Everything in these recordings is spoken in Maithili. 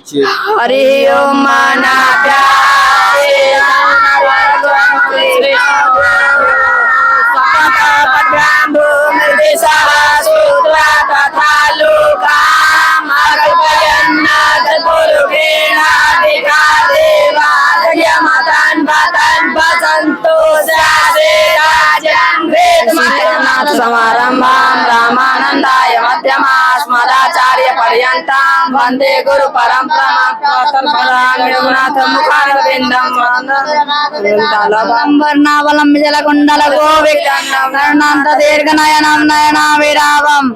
छियै? हरि ओम मना समारंभां रामानंदाय मध्यमास्मदाचार्य पर्यन्तां वन्दे गुरु परम्परां रघुनाथ मुखारविन्दं वर्णावलम्ब जलकुण्डल गोविन्दं दीर्घनयनं नयनाविरामम्।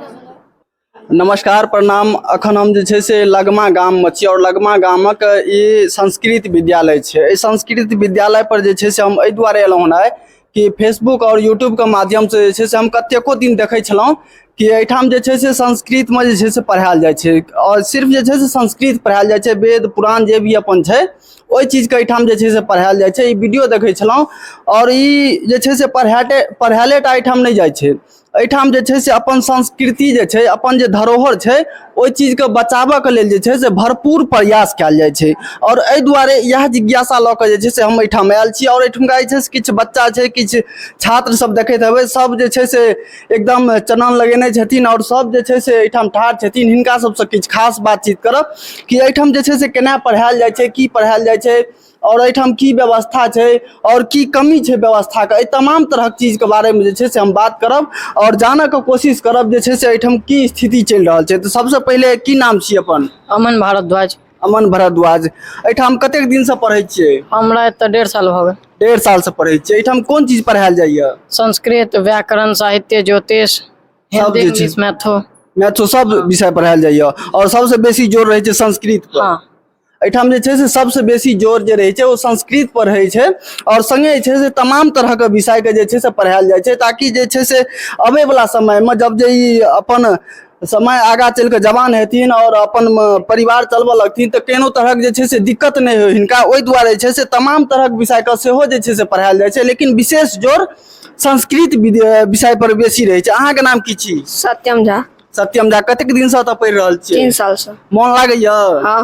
नमस्कार, प्रणाम। अखन हम जे छै से लगमा गाममे छी आओर लगमा गामक ई संस्कृत विद्यालय छै। एहि संस्कृत विद्यालय पर जे छै से हम एहि दुआरे एलहुँ हन आइ कि फेसबुक आओर यूट्यूबके माध्यमसँ जे छै से हम कतेको दिन देखै छलहुँ कि एहिठाम जे छै से संस्कृतमे जे छै से पढ़ायल जाइ छै आओर सिर्फ जे छै से संस्कृत पढ़ायल जाइ छै, वेद पुराण जे भी अपन छै ओहि चीजके एहिठाम जे छै से पढ़ायल जाइ छै। ई वीडियो देखै छलहुँ आओर ई जे छै से पढ़ाते पढ़ायले टा एहिठाम नहि जाइ छै, एहिठाम जे छै से अपन संस्कृति जे छै, अपन जे धरोहर छै, ओहि चीजके बचाबऽके लेल जे छै से भरपूर प्रयास कयल जाइ छै। आओर एहि दुआरे इएह जिज्ञासा लऽ कऽ जे छै से हम एहिठाम आयल छी। आओर एहिठुमका जे छै से किछु बच्चा छै, किछु छात्र सब देखैत हेबै, सब जे छै से एकदम चनन लगेने छथिन आओर सब जे छै से एहिठाम ठाढ़ छथिन। हिनका सबसँ किछु खास बातचीत करब कि एहिठाम जे छै से केना पढ़ायल जाइ छै, की पढ़ायल जाइ छै आओर एहिठाम की व्यवस्था छै आओर की कमी छै व्यवस्थाके, एहि तमाम तरहक चीजके बारेमे जे छै से हम बात करब आओर जानऽके कोशिश करब जे छै से एहिठाम की स्थिति चलि रहल छै। तऽ सबसँ पहिले की नाम छी अपन? अमन भारद्वाज। अमन भारद्वाज, एहिठाम कतेक दिनसँ पढ़ै छियै? हमरा एतऽ 1.5 साल भऽ गेल। 1.5 सालसँ पढ़ै छियै। एहिठाम कोन चीज पढ़ायल जाइए? संस्कृत, व्याकरण, साहित्य, ज्योतिष, सब हिंदी, जे छै। इंग्लिश, मैथो। मैथो सब विषय पढ़ायल जाइए आओर सबसँ बेसी जोर रहै छै संस्कृत पर? हाँ। एहिठाम जे छै से सबसँ बेसी जोर जे रहै छै ओ संस्कृत पर रहै छै आओर सङ्गे जे छै से तमाम तरहके विषयके जे छै से पढ़ायल जाइ छै, ताकि जे छै से अबैवला समयमे जब जे ई अपन समय आगाँ चलि कऽ जवान हेथिन आओर अपन परिवार चलबऽ लगथिन तऽ केहनो तरहक जे छै से दिक्कत नहि होइ हिनका। ओहि दुआरे जे छै से तमाम तरहक विषयके सेहो जे छै से पढ़ायल जाइ छै, लेकिन विशेष जोर संस्कृत विषय पर बेसी रहै छै। अहाँके नाम की छी? सत्यम झा। सत्यम झा, कतेक दिनसँ एतऽ पढ़ि रहल छियै? 3 सालसँ। मोन लागैया? हाँ।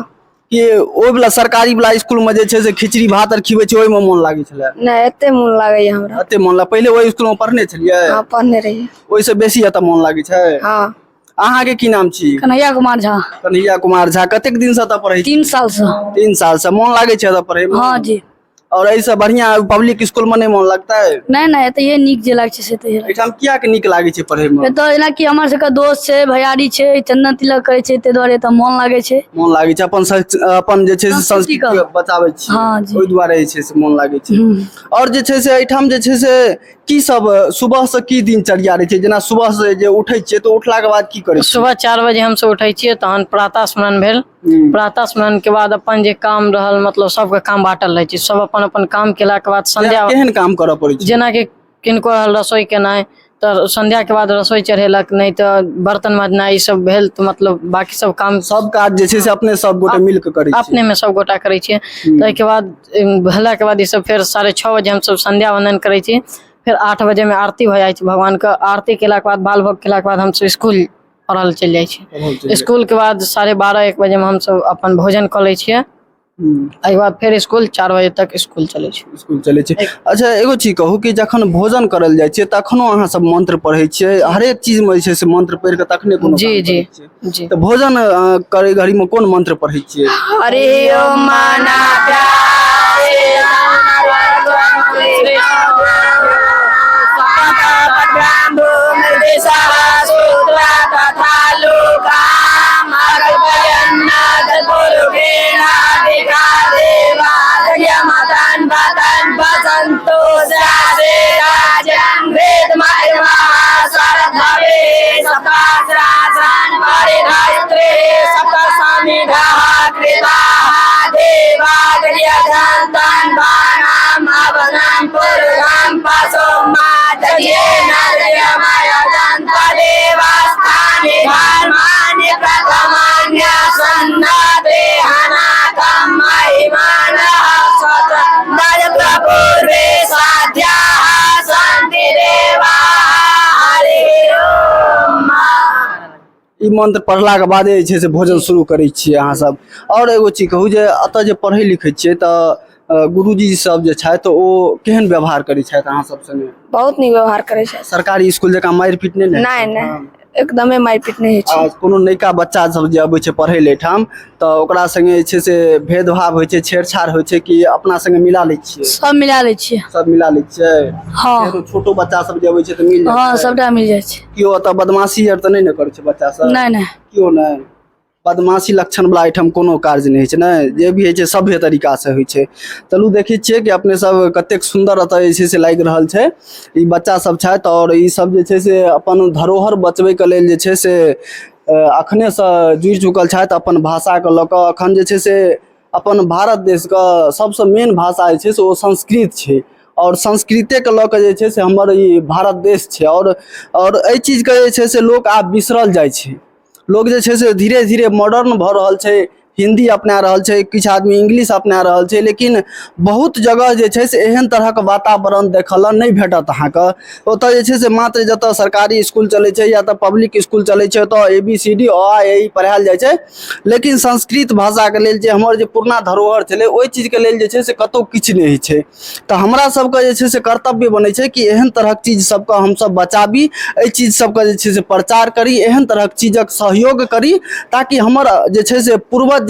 कि ओहि वाला सरकारी वाला स्कूल में जे छै से खिचड़ी भात आर खिबै छै ओहिमे मोन लागै छलै? नहि, एते मोन लागैया हमरा। एते मोन लाग। पहिले ओहि स्कूल में पढ़ने छलियै? हाँ, पढ़ने रहियै। ओहिसँ बेसी एतऽ मोन लागै छै? हाँ। अहाँके की नाम छी? कन्हैया कुमार झा। कन्हैया कुमार झा, कतेक दिन से एतऽ पढ़ै छी? 3 सालसँ। 3 सालसँ। मोन लागै छै एतऽ पढ़ैमे? हाँ जी। और एहिसँ बढ़िया पब्लिक स्कूल में नहि मोन लगतै? नहि नहि, एतऽ नीक जे लागै छै से एतहिए। एहिठाम किया के नीक लागै छै पढ़ैमे? एतऽ जेनाकि हमर सबके दोस्त छै, भैयारी छै, चंदन तिलक करै छै, ताहि दुआरे एतऽ मोन लागै छै। मोन लागै छै, अपन अपन जे छै से संस्कृति संस्कृति बचाबै छी। हाँ जी। ओहि दुआरे जे छै से मोन लागै छै। और जे छै से एहिठाम जे छै से की सब सुबह से की दिनचर्या रहै छै? जेना सुबह से जे उठै छियै तऽ उठलाके बाद की करै छियै? सुबह 4 बजे हमसब उठै छियै, तहन प्रातः स्मरण भेल। प्रातः स्मरण के बाद अपन जे काम रहल, मतलब सबके काम बाँटल रहै छै, सब अपन अपन काम केलाके बाद संध्या। केहन काम करऽ पड़ै छै? जेनाकि किनको रहल रसोई केनाइ तऽ संध्या के बाद रसोई चढ़ेलक, नहि तऽ बर्तन मजनाइ ई सब भेल, तऽ मतलब बाकी सब काम। सब काज जे छै से अपने सब गोटे मिल कऽ करै छियै? अपने मे सब गोटा करै छियै। ताहिके बाद भेलाके बाद ई सब फेर 6:30 बजे हमसब संध्या वंदन करै छी। फेर 8 बजे मे आरती भऽ जाइ छै भगवानके। आरती केलाके बाद, बाल भोग केलाके बाद हमसब स्कूल पढ़ल चलि जाइ छी। स्कूल के बाद 12:30 1 बजे मे हमसब अपन भोजन कऽ लै छियै। एहिके बाद फेर स्कूल 4 बजे तक स्कूल चलै छै। स्कूल चलै छै। अच्छा, एगो चीज कहू कि जखन भोजन करल जाइ छियै तखनो अहाँ सब मंत्र पढ़ै छियै? हरेक चीज मे जे छै से मंत्र पढ़ि कऽ तखने कोनो जी, काम जी, करै छियै? जी। तऽ भोजन करै घड़ी मे कोन मंत्र पढ़ै छियै? हरि ओम मना ई ई मंत्र पढ़लाके बादे जे छै से भोजन शुरू करै छियै अहाँ सब। आओर एगो चीज कहू जे एतऽ जे पढ़ै लिखै छियै तऽ गुरुजी सब जे छथि ओ केहन व्यवहार करै छथि अहाँ सब संगे? बहुत नीक व्यवहार करै छथि। सरकारी स्कूल जकाँ मारि पीट नहि ने? नहि नहि, एकदमे मारि पीट नहि होइ छै। आ कोनो नयका बच्चा सब जे अबै छै पढ़ै लए एहिठाम तऽ ओकरा संगे जे छै से भेदभाव होइ छै, छेड़छाड़ होइ छै कि अपना संगे मिला लै छियै? सब मिला लै छियै। सब मिला लै छियै? हँ। केहनो छोटो बच्चा सब जे अबै छै तऽ मिल जाइ हँ, छै? सबटा मिल जाइ छै। केओ एतऽ बदमाशी आर तऽ नहि ने करै छै बच्चा सब? नहि नहि, केओ नहि। बदमाशी लक्षण वाला एहिठाम कोनो कार्य नहि होइ छै ने, जे भी होइ छै सभ्य तरीकासँ होइ छै। चलू देखै छियै कि अपने सब कतेक सुन्दर एतऽ जे छै से लागि रहल छै। ई बच्चा सब छथि आओर ई सब जे छै से अपन धरोहर बचबैके लेल जे छै से अखनेसँ जुड़ि चुकल छथि अपन भाषाके लऽ कऽ। अखन जे छै से अपन भारत देशके सबसँ मेन भाषा जे छै से ओ संस्कृत छै आओर संस्कृतेके लऽ कऽ जे छै से हमर ई भारत देश छै। आओर एहि चीजके जे छै से लोक आब बिसरल जाइ छै। लोक जे छै से धीरे धीरे मॉडर्न भऽ रहल छै, हिन्दी अपना रहल छै, किछु आदमी इंग्लिश अपना रहल छै, लेकिन बहुत जगह जे छै से एहन तरहक वातावरण देखऽ लए नहि भेटत अहाँके। ओतऽ जे छै से मात्र जतऽ सरकारी इसकुल चलै छै या तऽ पब्लिक इसकुल चलै छै ओतऽ ए बी सी डी अ आ ए ई पढ़ायल जाइ छै, लेकिन संस्कृत भाषाके लेल जे हमर जे पुरना धरोहर छलै ओहि चीजके लेल जे छै से कतहु किछु नहि होइ छै। तऽ हमरा सबके जे छै से कर्तव्य बनै छै कि एहन तरहक चीज सबके हमसब बचाबी, एहि चीज सबके जे छै से प्रचार करी, एहन तरहक चीजक सहयोग करी ताकि हमर जे छै से पूर्वज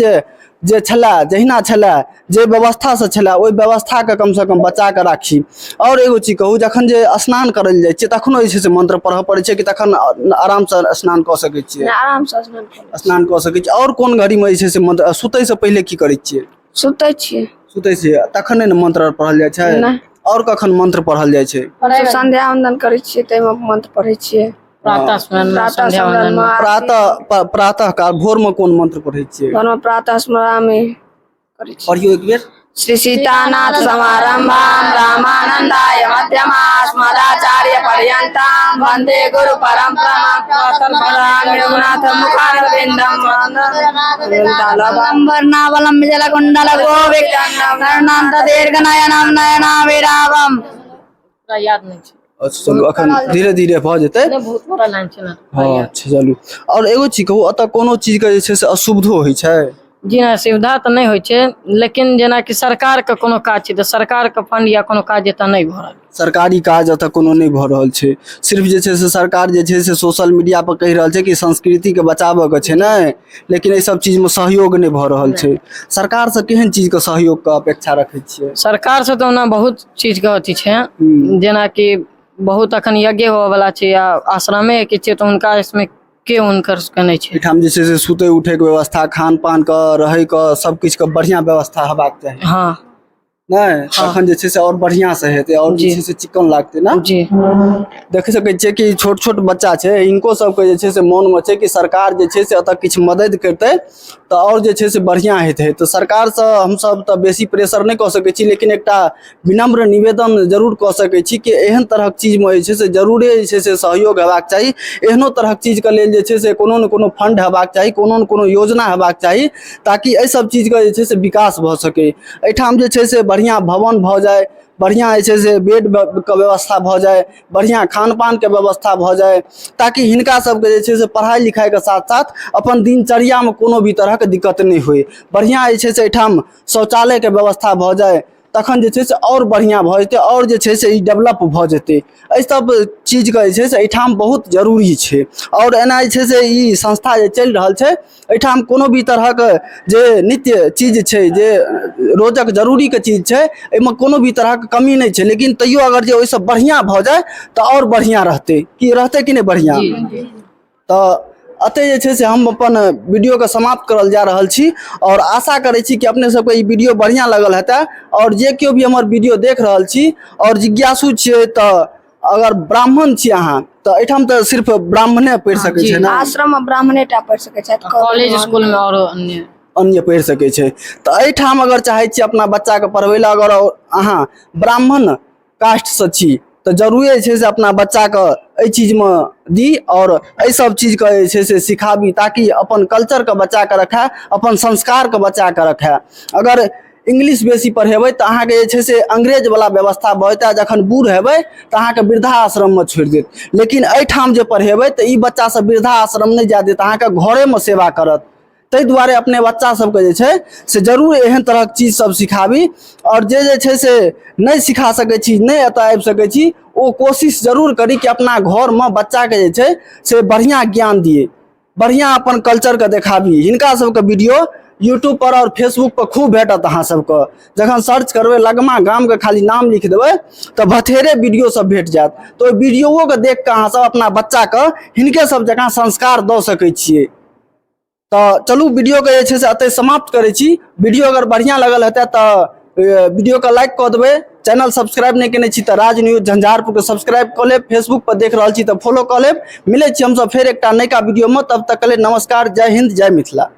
जे छलै, जहिना छलै, जे व्यवस्थासँ छलै, ओहि व्यवस्थाके कमसँ कम बचा कऽ राखी। आओर एगो चीज कहू, जखन जे स्नान करै लए जाइ छियै तखनो जे छै से मन्त्र पढ़ऽ पड़ै छै कि तखन आरामसँ स्नान कऽ सकै छियै? आरामसँ स्नान कऽ स्नान कऽ सकै छियै। आओर कोन घड़ीमे जे छै से मन्त्र, सुतैसँ पहिले की करै छियै? सुतै छियै। सुतै छियै तखन नहि ने मन्त्र आर पढ़ल जाइ छै? नहि। आओर कखन मन्त्र पढ़ल जाइ छै? हमसब संध्या वंदन करै छियै ताहिमे मन्त्र पढ़ै छियै। प्रातः स्मरण मे, प्रातः संध्या स्मरण वंदन मे, मे। प्रातः प्रातः काल भोरमे कोन मन्त्र पढ़ै छियै? भोरमे प्रातः स्मरामि करै छियै। पढ़ियौ एक बेर। श्री सीतानाथ समारंभाम रामानंदाय मध्यमास्मदाचार्य पर्यंताम वंदे गुरु परंपराम रघुनाथ मुखारविंदम वर्णावलम्ब जलकुण्डल गोविन्दं दीर्घनयनं नयनाविरामम्। पूरा याद नहि छै। अच्छा चलू, अखन धीरे धीरे भऽ जेतै। नहि, बहुत बड़ा लाइन छै ने। हँ, अच्छा चलू। आओर एगो चीज कहू, एतऽ कोनो चीजके जे छै से असुविधो होइ छै? जी नहि, सुविधा तऽ नहि होइ छै, लेकिन जेनाकि सरकारके कोनो काज छै तऽ सरकारके फंड या कोनो काज एतऽ नहि भऽ रहल। सरकारी काज एतऽ कोनो नहि भऽ रहल छै। सिर्फ जे छै से सरकार जे छै से सोशल मीडिया पर कहि रहल छै कि संस्कृतिके बचाबऽके छै ने, लेकिन एहि सब चीजमे सहयोग नहि भऽ रहल छै। सरकारसँ केहन चीजके सहयोगके अपेक्षा रखै छियै? सरकारसँ तऽ ओना बहुत चीजके अथी छै, जेनाकि बहुत अखन यज्ञ होबऽवला छै या आश्रमे के छै तऽ हुनका इसमे के हुनकर सबके नहि छै। एहिठाम जे छै से सुतै उठैके व्यवस्था, खान पानके, रहैके, सब किछुके बढ़िआँ व्यवस्था हेबाक चाही। हँ। नहि तखन जे छै से आओर बढ़िआँ से हेतै आओर जे छै से चिकन लागतै ने। जी। देख सकै छियै कि छोट छोट बच्चा छै, हिनको सबके जे छै से मोनमे छै कि सरकार जे छै से एतऽ किछु मदति करतै तऽ आओर जे छै से बढ़िआँ हेतै। तऽ सरकारसँ हमसब तऽ बेसी प्रेशर नहि कऽ सकै छी, लेकिन एकटा विनम्र निवेदन जरूर कऽ सकै छी कि एहन तरहक चीजमे जे छै से जरूरे जे छै से सहयोग हेबाक चाही। एहनो तरहक चीजके लेल जे छै से कोनो ने कोनो फंड हेबाक चाही, कोनो ने कोनो योजना हेबाक चाही ताकि एहि सब चीजके जे छै से विकास भऽ सकै। एहिठाम जे छै से बढ़िआँ भवन भऽ जाय, बढ़िआँ जे छै से बेडके व्यवस्था भऽ जाय, बढ़िआँ खान पानके व्यवस्था भऽ जाय ताकि हिनका सबके जे छै से पढ़ाइ लिखाइके साथ साथ अपन दिनचर्यामे कोनो भी तरहके दिक्कत नहि होइ। बढ़िआँ जे छै से एहिठाम शौचालयके व्यवस्था भऽ जाय तखन जे छै से आओर बढ़िआँ भऽ जेतै, आओर जे छै से ई डेवलप भऽ जेतै। एहि सब चीजके जे छै से एहिठाम बहुत जरूरी छै। आओर एना जे छै से ई संस्था जे चलि रहल छै एहिठाम कोनो भी तरहक जे नित्य चीज छै, जे रोजक जरूरीके चीज छै, एहिमे कोनो भी तरहक कमी नहि छै, लेकिन तैयो अगर जे ओहिसँ बढ़िआँ भऽ जाय तऽ आओर बढ़िआँ रहतै। की रहतै कि नहि बढ़िआँ? तऽ एतहि जे छै से हम अपन वीडियोके समाप्त करल जा रहल छी आओर आशा करै छी कि अपने सबके ई वीडियो बढ़िआँ लगल हेतै। आओर जे केओ भी हमर वीडियो देख रहल छी आओर जिज्ञासु छियै तऽ अगर ब्राह्मण छी अहाँ तऽ एहिठाम तऽ सिर्फ ब्राह्मणे पढ़ि सकै छै ने? आश्रम मे ब्राह्मणे टा पढ़ि सकै छथि, कॉलेज स्कूल मे आओर अन्य अन्य पढ़ि सकै छै। तऽ एहिठाम अगर चाहै छी अपना बच्चाके पढ़बै लए, अगर अहाँ ब्राह्मण कास्टसँ छी तऽ जरूरे जे छै से अपना बच्चाके एहि चीजमे दी आओर एहि सब चीजके जे छै से सिखाबी ताकि अपन कल्चरके बचाके रखै, अपन संस्कारके बचाके रखै। अगर इंग्लिश बेसी पढ़ेबै तऽ अहाँके जे छै से अंग्रेजवला व्यवस्था भऽ जेतै आ जखन बूढ़ हेबै तऽ अहाँके वृद्धाश्रममे छोड़ि देत। लेकिन एहिठाम जे पढ़ेबै तऽ ई बच्चा सब वृद्धाश्रम नहि जाय देत, अहाँके घरेमे सेवा करत। ताहि दुआरे अपने बच्चा सबके जे छै से जरूर एहन तरहक चीज सब सिखाबी। आओर जे जे छै से नहि सिखा सकै छी, नहि एतऽ आबि सकै छी, ओ कोशिश जरूर करी कि अपना घरमे बच्चाके जे छै से बढ़िआँ ज्ञान दियै, बढ़िआँ अपन कल्चरके देखाबी। हिनका सबके वीडियो यूट्यूब पर आओर फेसबुक पर खूब भेटत अहाँ सबके। जखन सर्च करबै लगमा गामके खाली नाम लिख देबै तऽ भथेरे वीडियो सब भेट जायत। तऽ ओहि वीडियोके देख कऽ अहाँ सब अपना बच्चाके हिनके सब जकाँ संस्कार दऽ सकै छियै। तऽ चलू वीडियोके जे छै से एतहि समाप्त करै छी। वीडियो अगर बढ़िआँ लगल हेतै तऽ वीडियोके लाइक कऽ देबै, चैनल सब्सक्राइब नहि केने छी तऽ राज न्यूज झंझारपुरके सब्सक्राइब कऽ लेब, फेसबुक पर देख रहल छी तऽ फॉलो कऽ लेब। मिलै छी हमसब फेर एकटा नयका वीडियोमे, तब तक के लेल नमस्कार, जय हिन्द, जय मिथिला।